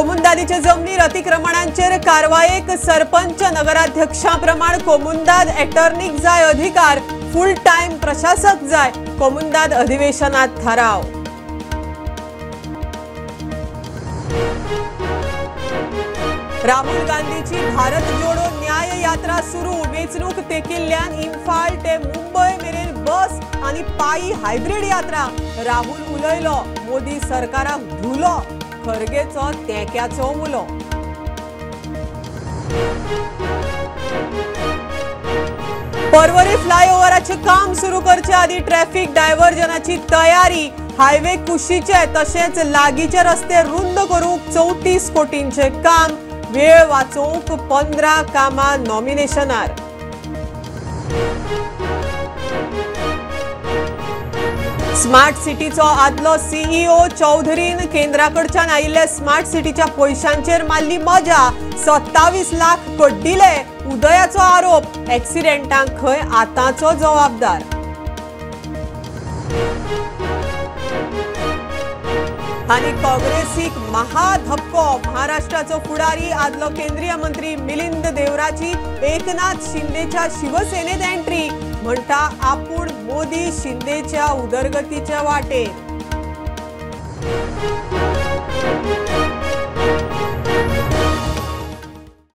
कोमुंदादीचे जमनीर अतिक्रमणांचेर कारवायेक सरपंच नगराध्यक्षां प्रमाण कोमुंदाद एटर्नीक जाय अधिकार, फुल टायम प्रशासक जाय, कोमुंदाद अधिवेशनात थाराव। राहुल गांधीची भारत जोडो न्याय यात्रा सुरू, वेंचणूक तेकिल्ल्यान इम्फाल ते मुंबय मेरेन बस आनी पायी हायब्रीड यात्रा। राहुल उलयलो, मोदी सरकाराक धुलो, खरगेचो तेक्याचो उलो। परवरी फ्लायओव्हराचे काम सुरू करचे आदी ट्रॅफिक डायव्हर्जनाची तयारी, हायवे कुशीचे तशेंच लागीचे रस्ते रुंद करूंक 34 कोटींचे काम, वेळ वाचोवंक 15 कामां नॉमिनेशनार। स्मार्ट सिटीचो आदलो सीईओ चौधरीन केंद्राकडच्यान आयिल्ल्या स्मार्ट सिटीच्या पयशांचेर मारली मजा, 27 लाख कड्डिले, उदयाचो आरोप, एक्सिडेंटांक खंय आतांचो जबाबदार। आनी काँग्रेसीक महाधपको, महाराष्ट्राचो फुडारी आदलो केंद्रीय मंत्री मिलिंद देवराची एकनाथ शिंदेच्या शिवसेनेत एंट्री, म्हणटा आपूण मोदी शिंदेच्या उदरगतीच्या वाटेर।